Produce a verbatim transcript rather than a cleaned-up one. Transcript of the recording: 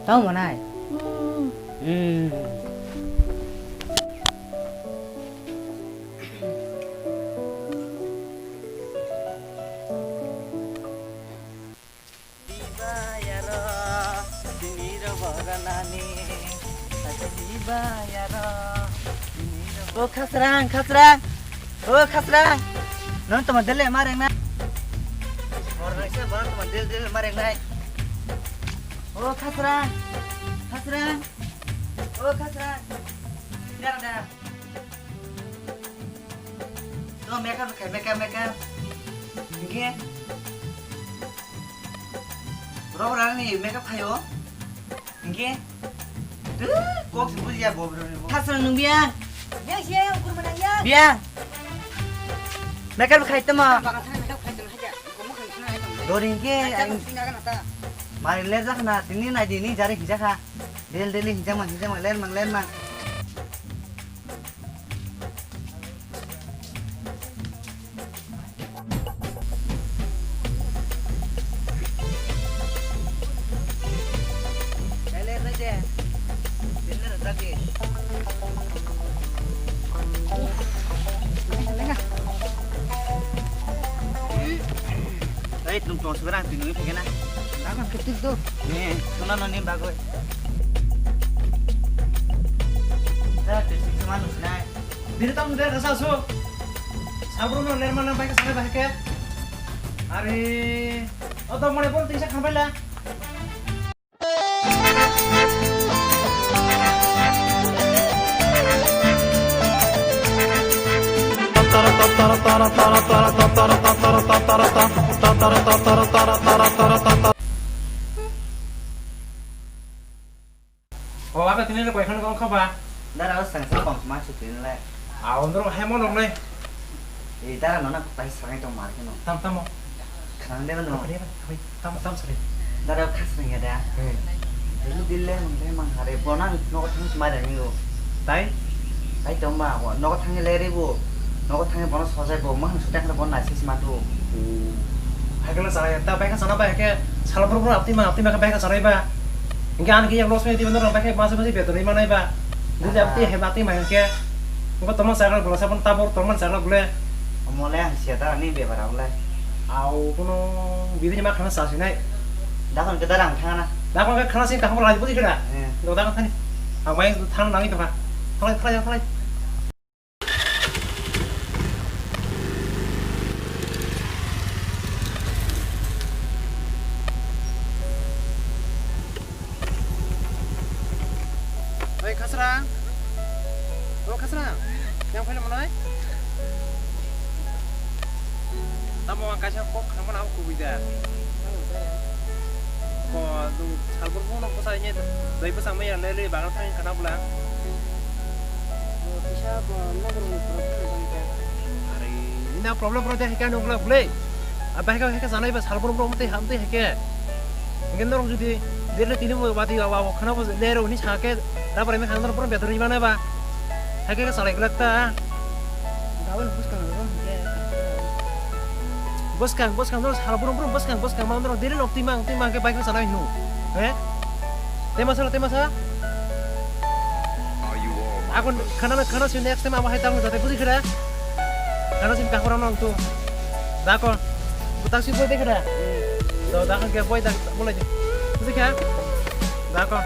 Tamo nai. Hmm. Hmm. O Khasrang, Khasrang. O Khasrang. Nang tama dele mareng na. Orang saya baru tama dele dele mareng na. O Khasrang. Khasrang. O Khasrang. Dara da. To makeup khai, makeup, makeup. Hingke. Rok rani makeup khayo. Hingke. Tu kok si buji ya bo bro ni bo. Khasrang nung biang. Biang siya, ukur mana ya? Biang. Makeup khai tama. Baga sana makeup khai tama haja. Kamu khai sana aja. Dori hingke. Aja, ang sini akan ata. Mari le jak na, tini nai dini jari hingja kha. Del deli hingja mang, hingja mang, len mang, len mang. Ei, tlung tong sibra, ang twi nungwi phaikhe na. Dagan khe twi do. Ni, suna no ni bagwi. Da, twi sik suma nung sinai. Bini tamo der kasa su. Sabrum no lerma nang bai kasa bai khe. Are, o dok mane bon tingsa khambai la. O, aga tini le koi khana kong khaba. Dara o sang sang kong ma su tin le. A, ondro hai mo nok le. E, dara no na pai sangai tong mar keno. Tam tamo. Khang de no. Tam tam sari. Dara o khas nang ya da. Hmm. Dulu dille mang de mang hare bona no thang ma da ni o. Tai? Tai tong ma o no thang le re bo. No thang bono sojai bo mang su ta khana bon na sis ma tu. Hai kala sara ta bai ka sana bai ke sala bro bro apti ma apti ma ka bai ka sarai ba. Hingke ani khe yak loss wngya diba norok, hingke masa masa beton rwi manai ba. Buji abo tei hema tei mai hingke. Hingke tormani chakra bwlasa bono tabok tormani chakra bwle. Omo le ang siya ta ani bepar ang le. Au bono bini ma khana sa sinai. Dakon ke darang thangna. Dakon ke khana sing kaham lai buji kira. Eh. Lo dakon thani. Ang mai thang nangni tokha. Thanglai thanglai thanglai. Oi, Khasrang. O, Khasrang. Yang phai manai? Tamo ang kaisa kok khangmani abo kubui da. Ko, do, salbor phone ko sai ne, dai bwsang maya le le bagan thang kana bula. O, kisa bo nokro ni problem dong kha. Are, ina problem pro de hika nokla bule. Aba hika hika janai ba salbor pro mate ham te hike. Ngen norok judi dele tini mo bati wa wa khana bo le ro ni sa ke, da bare me khana pro betor ni bana ba. Hake ke salai glak ta. Gabon buskang ro hike. Bwskang, bwskang, no sal brum brum, bwskang, bwskang, ma norok daily nok twi mang, twi mang khe bike no chana hino. He? Tema sala, tema sa? Akon khana, khana si next time abo hai tang jate buji khada. Khana si kahora no tu. Da ko. Butak si boi de khada. Do da kan ke boi da bolai de. Buji kha? Da ko.